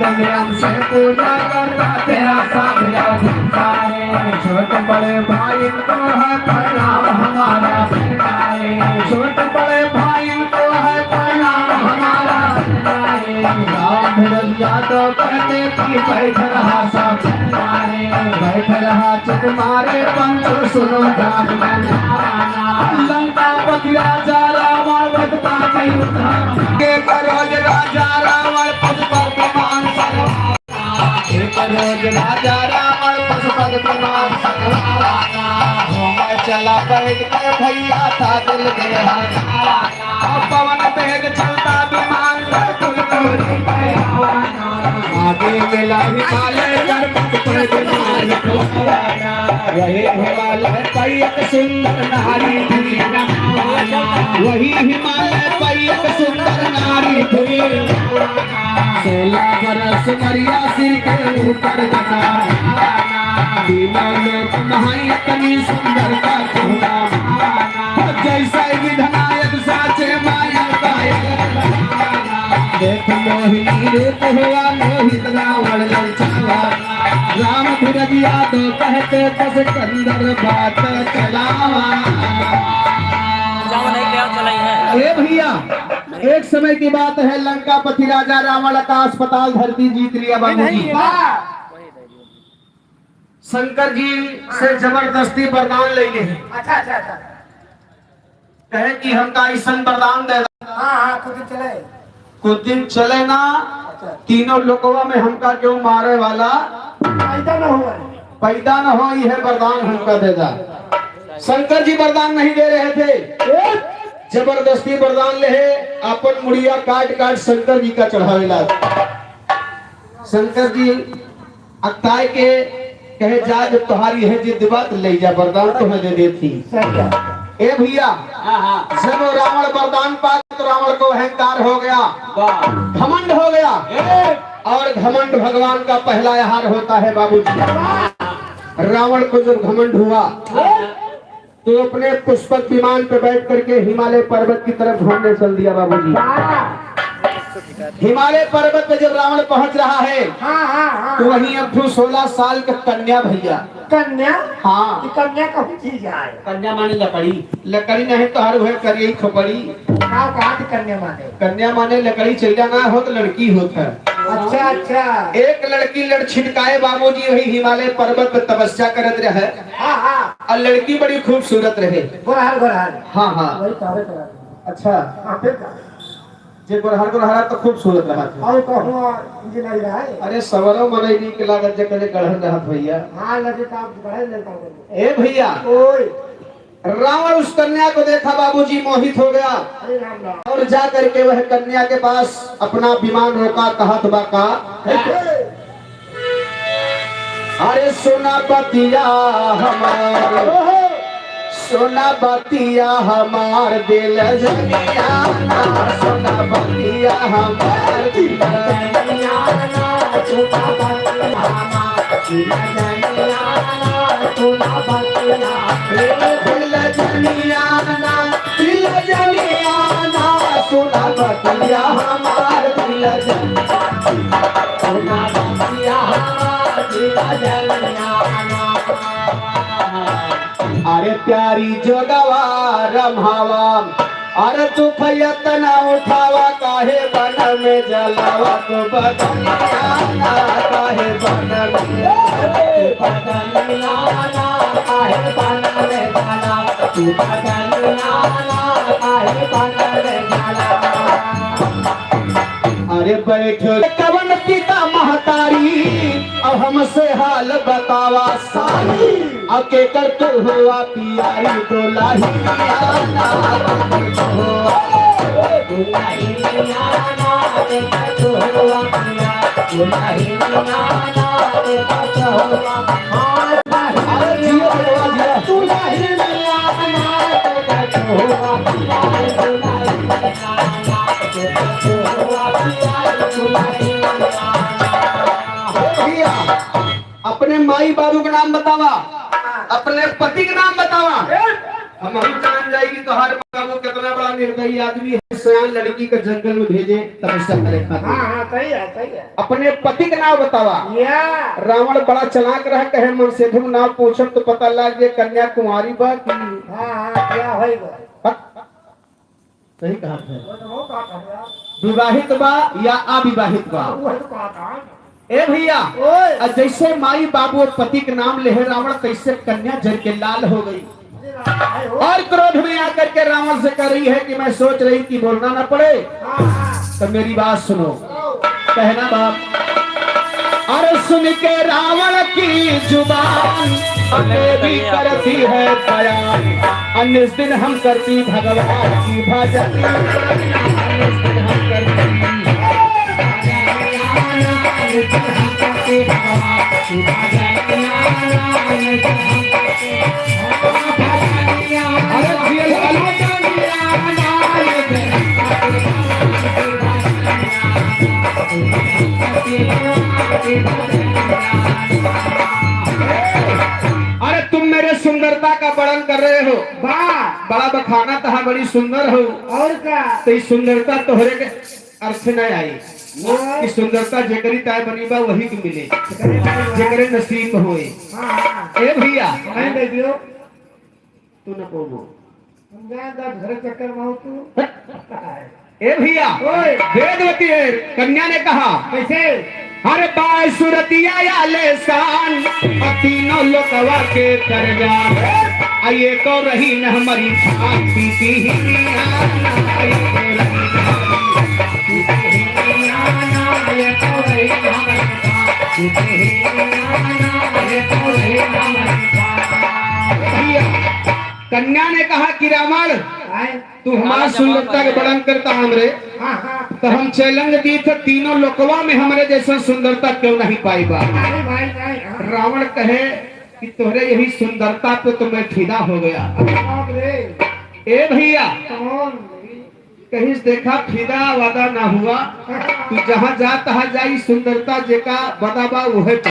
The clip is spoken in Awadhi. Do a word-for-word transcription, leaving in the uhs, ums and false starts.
प्रेम से पूजा करता तेरा साथ या झुकता है। छोटे बड़े भाई को है प्रणाम हमारा, झुकता है। छोटे बड़े भाई को है प्रणाम हमारा, झुकता है। राम भरत यादव कहते कि बैठ रहा सब, झुकता है। बैठ रहा चुप मारे पंच सुनो ध्यान। लंकापति राजा रावण वध पा गई। एक रोज राजा रावण पशु पर विमान सवार। एक रोज राजा रावण पशु पर विमान सवार। घूमे चला बैठ के भैया था दिल में हरा। पवन वेग चलता विमान पर कुल दूरी पे। आगे मिला हिमालय पर्वत पर विमान। वही हिमालय पर एक सुंदर नारी थी। वही हिमालय पर एक सुंदर नारी थी। सोलह बरस उमरिया सिर के ऊपर जटा। तीनों लोक महाई इतनी सुंदरता खुदा। जैसे विधनायक साचे माया काया। देख मोहिनी रूप हुआ मोहित रावण ललचावा। राम धीरज यादव कहते बस कंदर बात चलावा। जाओ नहीं, क्या चलाई है? अरे भैया, एक समय की बात है, लंकापति राजा रावण आकाश पाताल धरती जीत लिया बाबूजी। वाह। शंकर जी से जबरदस्ती वरदान ले ले। अच्छा, अच्छा, अच्छा। कहे कि हमका ऐसन वरदान दे। हाँ, हाँ, कुछ दिन चले। कुछ दिन चले ना, अच्छा। तीनों लोकवा में हमका क्यों मारे वाला पैदा न हो। पैदा न हो, यह वरदान हमका दे दा। शंकर जी वरदान नहीं दे रहे थे, जबरदस्ती वरदान ले है, अपन मुड़िया काट काट शंकर जी का चढ़ावे लाग। शंकर जी अकताए के कहे, "जा, जब तोहारी है जिद बात, ले जा, वरदान तोहे दे देती।" सही है। ए भैया, हाँ, हाँ। जब वो रावण वरदान पाया तो रावण को अहंकार हो गया, वाह। घमंड हो गया। ए! और घमंड भगवान का पहला आहार होता है बाबूजी। रावण को जब घमंड हुआ, तो अपने पुष्पक विमान पे बैठ करके हिमालय पर्वत की तरफ घूमने चल दिया बाबूजी। वाह। हिमालय पर्वत पे जब रावण पहुंच रहा है, हाँ, हाँ, हाँ। तो वहीं अब ठो सोलह साल का कन्या भैया। कन्या? हाँ। ये कन्या कौन चीज है? कन्या माने लकड़ी। लकड़ी नहीं तो हर वह करिए खोपड़ी। का, का के कन्या माने? कन्या माने लकड़ी चइला ना होत, लड़की होत है। अच्छा, अच्छा। एक लड़की लड़ छिटकाए बाबूजी वही हिमालय पर्वत पे तपस्या करत रहे। हाँ, हाँ। और लड़की बड़ी खूबसूरत रहे। गोरहर, गोरहर। हाँ, हाँ। वही तोहरे तरह। अच्छा। हाँ, फिर का? जे गोरहर, गोरहरा तो खूबसूरत रहा था। और कहूँ इंजीनियर रहा है। अरे, सवरो मनई नीक लागत जे कने गढ़न रहत भैया। हाँ, लगे तो आप गढ़े ले पाओगे। ए भैया। ओए। रावण उस कन्या को देखा बाबूजी, मोहित हो गया। अरे राम राम। और जा करके वह कन्या के पास अपना विमान रोका, कहत बा का? कैसे? अरे सुना बतिया हमार, ओहो। सुना बतिया हमार दिल जनियाना, सुना बतिया हमार दिल जनियाना, सुना बतिया हमार दिल जनियाना, सुना बतिया, ए दिल जनियाना, दिल जनियाना, सुना बतिया हमार दिल जनियाना। अरे प्यारी जोगवा रमावा, अरे दुख यतना उठावा, काहे बन में जलावा तू बदनियाना, काहे बन में, बदनियाना, काहे बन में जलावा तू बदनियाना, काहे बन में जलावा। अरे बैठो कवन पिता महतारी, अब हमसे हाल बतावा सारी। अब केकर तू हुआ पियारी, दुलहिनियाना, दुलहिनियाना, केकर तू हुआ पियारी, दुलहिनियाना, केकर तू हुआ, हाँ, अरे जियो, जियो, जियो। दुलहिनियाना, केकर तू हुआ पियारी, दुलहिनियाना। भैया, अपने माई बाबू का नाम बतावा, अपने पति का नाम बतावा। हम, हम जान जाएगी तोहार बाबू कितना बड़ा निर्दयी आदमी है। सयान लड़की का जंगल में भेजे तपस्या करे खातिर। हाँ, हाँ, सही है, सही है। अपने पति का नाम बतावा। या। रावण बड़ा चालाक रहा, कहे मनसेधु का नाम पूछब तो पता लाग जाए कन्या कुंवारी बा कि हाँ, हाँ, क्या होई बा? हाँ? सही कहा थे। वो तो बहुत बात है यार। विवाहित बा या अविवाहित बा? वो तो बात है। ए भैया, ओए। आ जैसे माई बाबू और पति के नाम लेहे रावण, तैसे कन्या जर के लाल हो गई। अरे राम, भाई हो। और क्रोध में आकर के रावण से कह रही है कि मैं सोच रही कि बोलना ना पड़े, हाँ, हाँ। तो मेरी बात सुनो। सुनाओ। कहना बाप, अरे सुन के रावण की जुबान, देवी करती है बयान। अन्य दिन हम करती भगवान की भजन। अरे तुम मेरे सुंदरता का वर्णन कर रहे हो। वाह। बड़ा बखाना तहा, बड़ी सुंदर हो। और का? तो ई सुंदरता तोहरे के अर्थ न आई। वाह। कि सुंदरता जेकरी ताय बनी बा, वही के मिले, जेकरे नसीब में होए। हाँ, हाँ। ए भैया, नहीं दे दियो। तू न बोलो। हम जाए दा घर चक्कर में हो तू। ए भैया, ओए। वेदवती है, कन्या ने कहा, कैसे? हर बाय सुरतिया या लेसान, और तीनों लोकवा के दरमियान। आ ये तो रही न हमारी छाती की ही। भैया, कन्या ने कहा कि रावण, आए। तू हमार सुंदरता के बड़न करता हमरे, हाँ, हाँ। तो हम challenge दी थे, तीनों लोकवा में हमरे जैसन सुंदरता क्यों नहीं पाई बा। अरे भाई, भाई, हाँ। रावण कहे कि तोहरे यही सुंदरता पे तो मैं फिदा हो गया। बाप रे। ए भैया, कौन? कहीं से देखा, फिदा वादा ना हुआ। तू जहाँ जा, तहाँ जा, ई सुंदरता जेका बदा बा, उहे